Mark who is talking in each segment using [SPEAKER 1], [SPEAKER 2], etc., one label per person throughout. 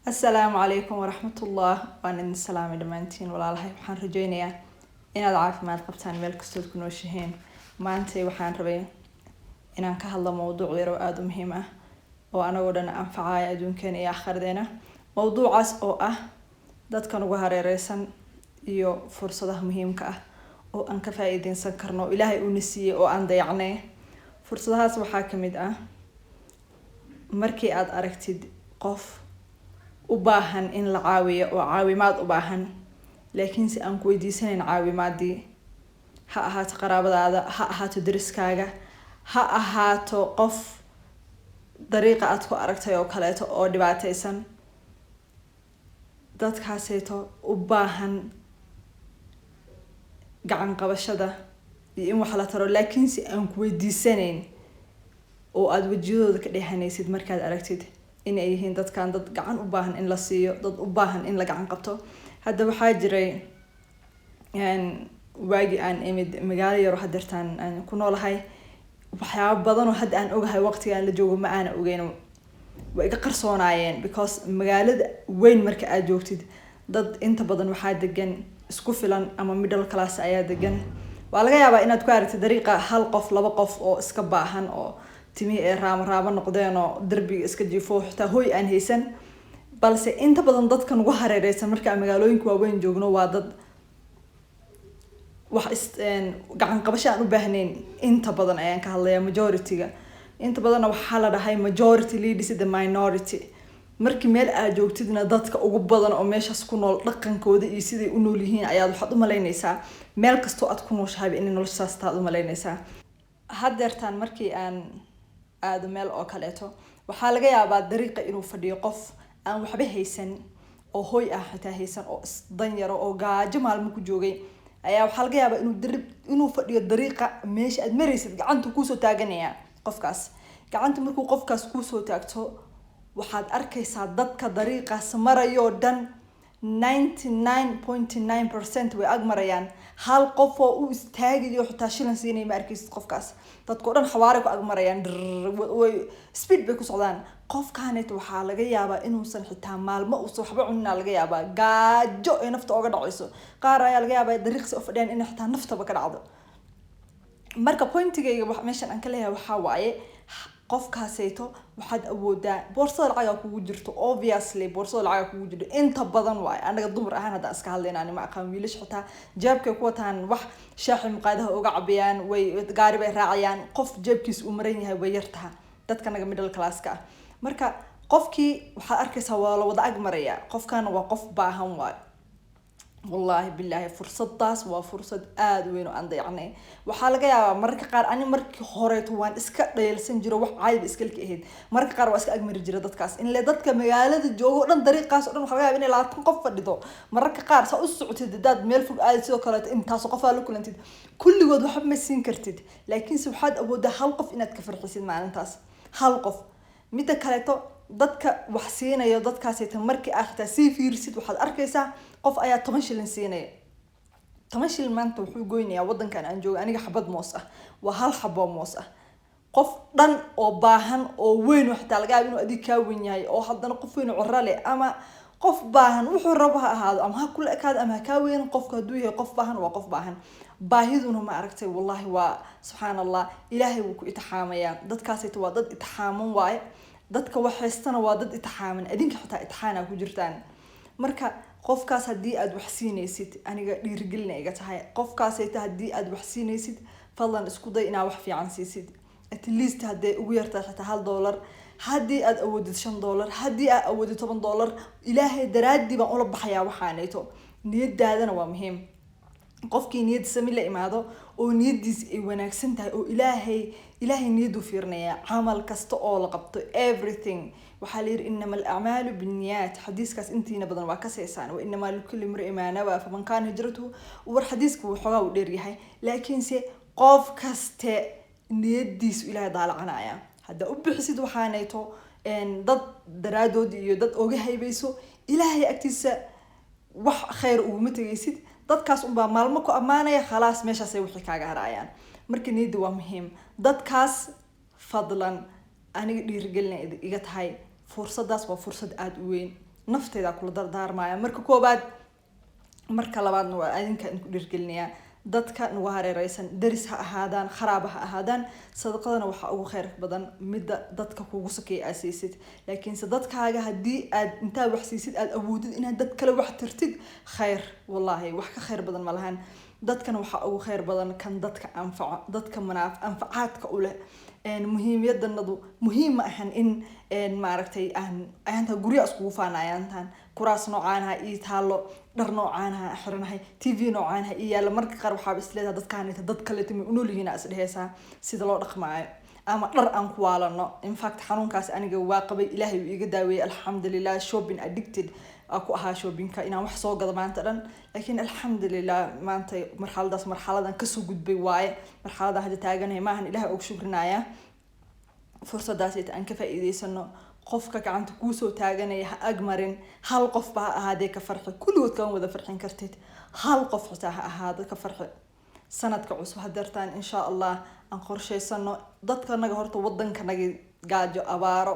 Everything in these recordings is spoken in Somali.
[SPEAKER 1] Asalaamu calaykum waraxmatullah. Waan idin salaamay dhammaantiin, walaalahay. Waxaan rajeynayaa inaad caafimaad qabtaan meel kastood ku nooshihiin. Maantay waxaan rabay inaan ka hadlo mowduuc yar oo aada u muhiim ah oo anagoo dhan anfacaya adduunkeena iyo akhiradeena. Mowduucaas oo ah dadkan ugu hareereysan iyo fursadaha muhiimka ah oo aan ka faa-iideysan karno oo Ilaahay uuna siiyey oo aan dayacnay. Fursadahaas waxaa kamid ah markii aad aragtid qof u baahan in la caawiyo oo caawimaad u baahan, laakiinse aan ku weydiisanayn caawimaadii. Ha ahaato qaraabadaada, ha ahaato deriskaaga, ha ahaato qof dariiqa aad ku aragtay oo kaleeto oo dhibaateysan, dadkaaseeto u baahan gacan qabashada iyo in wax la taro, laakiinse aan ku weydiisanayn, oo aada wejiyadooda ka dheehanaysid markaad aragtid in ay yihiin dadkan dad gacan u baahan in la siiyo, dad u baahan in la gacan qabto. Hadda waxaa jiray waagi aan imid magaalo yaro hadeertaan aan ku noolahay, waxyaaba badan oo hadda aan ogahay waqtigaan la joogo ma aana ogeyn, way iga qarsoonaayeen, because magaalada weyn marka aad joogtid, dad inta badan waxaa degan isku filan ama middle class ayaa degan. Waa laga yaabaa inaad ku aragtid dariiqa hal qof, laba qof oo iska baahan oo timihii ay raamo raamo noqdeen oo darbiga iska jiifo, xitaa hooy aan haysan. Balse inta badan dadkan ugu hareereysan marka aan magaalooyinka waaweyn joogno waa dad wax is gacan qabasho aan u baahnayn. Inta badan ayaan ka hadlayaa, majority-ga. Inta badanna waxaa la dhahay "majority leads the minority". Markii meel aad joogtidna, dadka ugu badan oo meeshaas ku nool dhaqankooda iyo siday u nool yihiin ayaad waxaad u malaynaysaa meel kastoo aad ku nooshahayba inay noloshaas taad u malaynaysaa. Haddeertaan markii aan aado meel oo kaleeto, waxaa laga yaabaa dariiqa inuu fadhiyo qof aan waxba haysan oo hoy ah xitaa haysan oo isdanyaro oo gaajo maalmo ku joogay ayaa waxaa laga yaabaa inuu fadhiyo dariiqa meesha aad maraysid. Gacanta kuusoo taaganaya qofkaas. Gacanta markuu qofkaas kuusoo taagto, waxaad arkaysaa dadka dariiqaas marayoo dhan 99.9% way ag marayaan. Hal qof oo u istaagayo, xitaa shilin siinaya, ma arkaysid qofkaas. Dadka o dhan xawaare ku ag marayaan, way speed bay ku socdaan. Qofkanet waxaa laga yaabaa inuusan xitaa maalmo uusan waxba cunina, laga yaabaa gaajo ay nafta oga dhacayso. Qaar ayaa laga yaabaa dariiqsi u fadhiyaan inay xitaa naftaba ka dhacdo. Marka pointigayga meeshan aan ka leeyahay waxaa waaye, qofkaaseyto waxaad awoodaa, boorsada lacagaa kugu jirto, obviously boorsada lacagaa kugu jirto inta badan waaye. Anaga dumar ahaan haddaan iska hadlayna, ma aqaan wiilasha, xitaa jeebkay ku wataan wax shaaxi muqaadaha uga cabiyaan, way gaari bay raacayaan. Qof jeebkiisa uu maran yahay way yartaha dadka naga middle classka ah. Marka qofkii waxaad arkaysaa waa la wada ag maraya, qofkana waa qof baahan waayo. Wallaahi bilaahi, fursadaas waa fursad aada weyn oo aan dayacnay. Waxaa laga yaabaa mararka qaar, ani markii horeeto waan iska dhayalsan jiro, wax caadiba iskalka ahayd. Mararka qaar waa iska agmari jira dadkaas inle dadka magaalada joogo o dhan, dariiqaas o dhan waxaa laga yaaba inay 20 qof fadhido. Mararka qaar saa u socotid, hadaad meel fog aadid, sidoo kaleeto intaasoo qof aa la kulantid, kulligood waxba ma siin kartid, laakiinse waxaad awoodaa hal qof inaad ka farxisid maalintaas, hal qof. Midda kaleeto, dadka wax siinayo dadkaasayta, markii aad xitaa sii fiirisid, waxaad arkaysaa qof ayaa 10 shilin siinaya. 10 shilin maanta wuxuu goynayaa wadankan aan joogo aniga xabad moos ah, waa hal xaboo moos ah. Qof dhan oo baahan oo weyn oo xitaa laga yaabo inuu adig kaa weyn yahay, oo haddana qof weyn oo coro leh ama qof baahan, wuxuu rabo ha ahaado, ama ha kula ekaado ama ha kaa weyn, qofka hadduu yahay qof baahan, waa qof baahan. Baahiduna, ma aragtay, wallahi waa subxaan Allah, Ilaahay wuu ku itixaamayaa. Dadkaasayta waa dad itixaaman waaye. Dadka wax haystana waa dad itixaaman, adinka xitaa itixaana ku jirtaan. Marka qofkaas haddii aad wax siinaysid, aniga dhiirigelina iga tahay, qofkaasayta haddii aad wax siinaysid, fadlan isku day inaad wax fiican siisid. At least hadday ugu yartahay xitaa $1, haddii aad awoodid $5, haddii aad awoodid $10, Ilaahay daraaddii baan ula baxayaa waxaanayto. Niyadaadana waa muhiim. Qofkii niyad sami la imaado oo niyadiisa ay wanaagsan tahay oo Ilaahay niyadu fiirinaya camal kasta oo la qabto, everything. Waxaa la yidhi "إنما الأعمال بالنيات". Xadiiskaas intiina badan waa ka seysaan. "وإنما لكل امرئ ما نوى، فمن كانت هجرته". War xadiiska waxoogaa uu dheer yahay, laakiinse qof kaste niyadiisu Ilaahay daalacanaya. Haddaa u bixisid waxaanayto dad daraadood iyo dad oga haybayso, Ilaahay agtiisa wax khayr uguma tegaysid. Dadkaas unbaa maalmo ku ammaanaya, khalaas, meeshaasay wixii kaaga harayaan. Marka niyadda waa muhiim. Dadkaas fadlan aniga dhiirigelina iga tahay, fursadaas waa fursad aada u weyn. Nafteyda kula dardaarmaya marka koobaad, marka labaadna waa adinka idinku dhiirgelinayaa. Dadka nagu hareereysan, daris ha ahaadaan, kharaaba ha ahaadaan, sadaqadana waxaa ugu kheyr badan midda dadka kugu sokeeya aad siisid. Laakiinse dadkaaga haddii aad intaad wax siisid aad awoodid inaad dad kale wax tartid, khayr wallahi wax ka kheyr badan ma lahan. Dadkana waxaa ugu kheyr badan kan dadka anfaco, dadka manaaf anfacaadka u leh. Muhiimiyadanadu muhiim ma ahan in maaragtay aan ayaantaa gurya iskugu faana, ayaantaan kuraas noocaanaha ii taalo, dhar noocaanaha xiranahay, TV noocaanaha ii yaalla. Marka qaar waxaaba isleedahay dadkaanita dad kaleeto may unool yihiin, aa isdhehaysaa sida loo dhaqmaayo ama dhar aan ku waalano. In fact, xanuunkaas aniga waa qabay, Ilaahay uu iiga daaweeyey, alxamdulilah. Shopping addicted aa ku ahaa, shoppingka inaan wax soo gado maanta dhan. Laakiin alxamdulilah, maanta marxaladaas marxaladan kasoo gudbay waaye. Marxaladan hadda taaganahay maahan, Ilahay ugu shukrinaya. Fursadaas aan ka faa'iideysano. Qofka gacanta kuusoo taaganaya ha agmarin, hal qofba ha ahaadee ka farxi. Kulligood kama wada farxin kartid, hal qof xitaa ha ahaado ka farxi. Sanadka cusub hadeertaan, insha Allah, aan qorsheysano. Dadka naga horta wadankanagi gaajo, abaaro,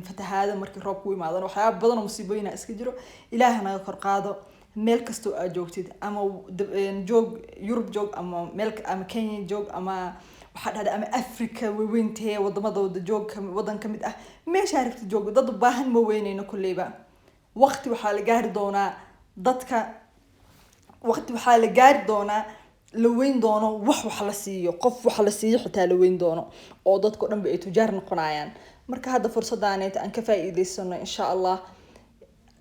[SPEAKER 1] fatahaado markii roob ku imaadaan, waxyaaba badan oo musiibooyina iska jiro. Ilaah naga kor qaado. Meel kastoo aad joogtid, ama joog Yurub joog, ama meel, ama Kenya joog, ama waxaa dhahda ama Africa waweyntee wadamadooda joog, wadan kamid ah, meeshaa rabtid joog, dad baahan ma weyneyno kolleyba. Waqti waxaa la gaari doonaa dadka, waqti waxaa la gaari doonaa la weyn doono wax la siiyo, qof wax la siiyo xitaa la weyn doono, oo dadka o dhan ba ay tujaar noqonayaan. Marka hadda fursadaaneeta aan ka faa'iideysano, insha Allah.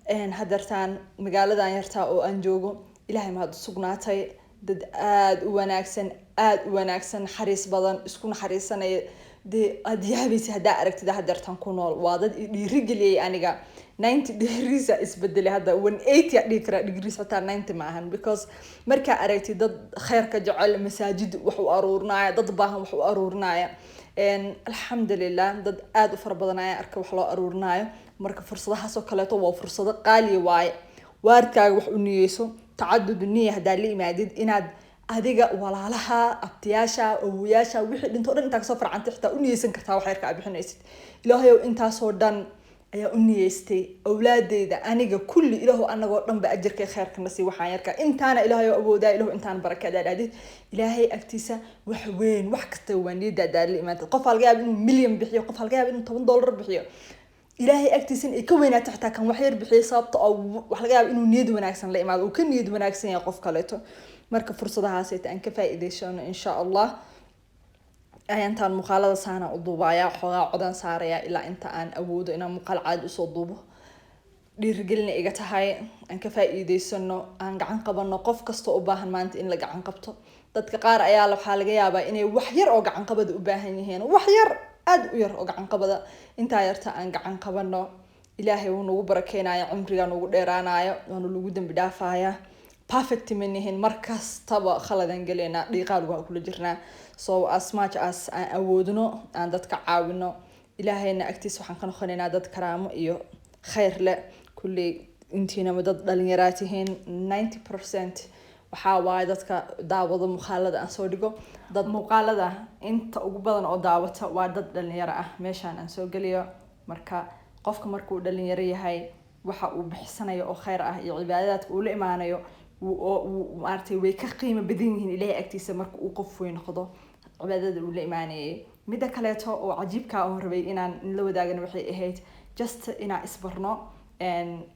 [SPEAKER 1] Hadeertaan magaaladan yartaa oo aan joogo, Ilahay mahad sugnaatay, dad aada u wanaagsan, aada u wanaagsan, naxariis badan, isku naxariisanaya, dee aada yaabaysa haddaa aragtida hadeertaan ku nool. Waa dad i dhiirigeliyay aniga. 90 degrees aa isbedelay hadda, 180 aa dhihi karaa degrees, xitaa 90 ma ahan, because markaa aragtid dad khayrka jecel, masaajid wax u aruurinaya, dad baahan wax u aruurinaya, alxamdulilah, dad aada u fara badan ayaa arka wax loo aruurinayo. Marka fursadahaas oo kaleeto waa fursado qaaliya waaye. Waaridkaaga wax u niyeyso, tacadud niya haddaa la imaadid, inaad adiga, walaalaha, abtiyaasha, awoyaasha, wixii dhinto dhan intaa kasoo farcantay xitaa u niyeysan kartaa wax yarka aad bixinaysid. Ilaahayow, intaasoo dhan ayaa u niyeystay, awlaadeyda, aniga, kulli, Ilaahow anagoo dhan ba ajarkay khayrka sii. Waxaan yarka intaana Ilaahayow awoodaa, Ilaahow intaan barakadaa dhahdid, Ilaahay agtiisa wax weyn, wax kasta waa niyadda adaa la imaantid. Qof laga yaaba inuu milyan bixiyo, qof laga yaaba inuu $10 bixiyo, Ilaahay agtiisa ay ka weynaato xitaa kan wax yar bixiyay, sababta oo wax laga yaaba inuu niyad wanaagsan la imaado, uu ka niyad wanaagsan yahay qof kaleeto. Marka fursadahaas aan ka faa'iideysano, insha Allah. Ayaantaan muuqaalada saana u duubaya, xoogaa codaan saaraya ilaa inta aan awoodo inaan muuqaal caadi usoo duubo. Dhiirigelina iga tahay, aan ka faa'iideysano, aan gacan qabano qof kasta u baahan maanta in la gacan qabto. Dadka qaar ayaa waxaa laga yaabaa inay wax yar oo gacan qabada u baahan yihiin, wax yar, aada u yar oo gacan qabada. Intaa yarta aan gacan qabano, Ilaahay wuu nagu barakeynayo, cumrigaa nagu dheeraanayo, waana lagu dambi dhaafaya. Perfect ma nihin, mar kastaba khaladan geleynaa, dhiiqaal waan kula jirnaa. So as much as aan awoodno aan dadka caawino, Ilaahayna agtiisa waxaan ka noqonaynaa dad karaamo iyo khayr leh. Kulley intiinaba dad dhalinyaraa tihiin. 90% waxaa waaye dadka daawado muuqaalada aan soo dhigo, dad muuqaalada inta ugu badan oo daawata waa dad dhalinyaro ah meeshaan aan soo geliyo. Marka qofka markuu dhalinyaro yahay, waxa uu bixisanayo oo khayr ah iyo cibaadadaadka uu la imaanayo oo maaragtay way ka qiimo badan yihiin Ilaahay agtiisa marka uu qof weyn noqdo cibaadada uu la imaanayay. Midda kaleeto oo cajiibka oo rabay inaan la wadaagana waxay ahayd just inaan isbarno.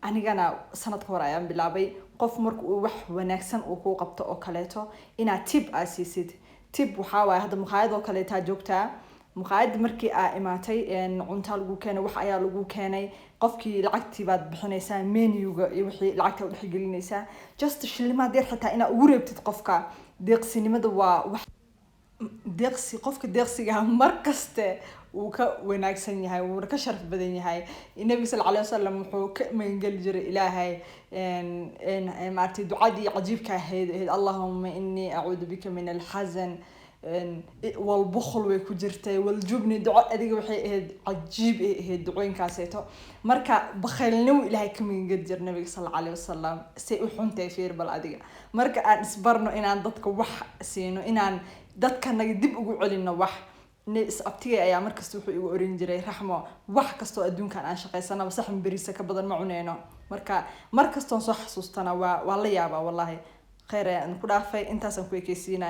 [SPEAKER 1] Anigana sanadka hore ayaan bilaabay, qof marka uu wax wanaagsan uu kuu qabto oo kaleeto inaad tip aa siisid. Tip waxaa waaye, hadda maqaayad oo kaleetaa joogtaa, maqaayadda markii aa imaatay, cuntaa lagu keenay, wax ayaa lagu keenay, qofkii lacagtii baad bixinaysaa, menuga iyo wixii lacagta udhexgelinaysaa, just shilimaad yar xitaa inaa ugu reebtid qofka. Deeqsinimada waa wax deeqsi, qofka deeqsiga mar kaste wuu ka wanaagsan yahay, wuuna ka sharaf badan yahay. Nabiga sal alay wasalam wuxuu ka magangeli jiray Ilaahay, maaragtay, ducadii cajiibka ahayd "Allahuma inii acuudu bika min alxasan walbukhl" way ku jirtay, waljubni. Duco adiga waxay ahayd cajiib ay ahayd ducooyinkaaseeto. Marka bakhaylnimo Ilaahay ka magangeli jira nabiga sal alla alayhi wasalam. Say u xuntahay fiir bal adiga. Marka aan isbarno inaan dadka wax siino, inaan dadka naga dib ugu celino wax. Is abtigay ayaa markasta wuxuu igu oran jiray, "Raxmo, wax kastoo adduunkan aan shaqaysanaba, saxan beriisa ka badan ma cuneyno." Marka mar kastoon soo xasuustana waa la yaabaa. Wallahi, kheyr ayaan ku dhaafay, intaasaan ku ekeysiinaya.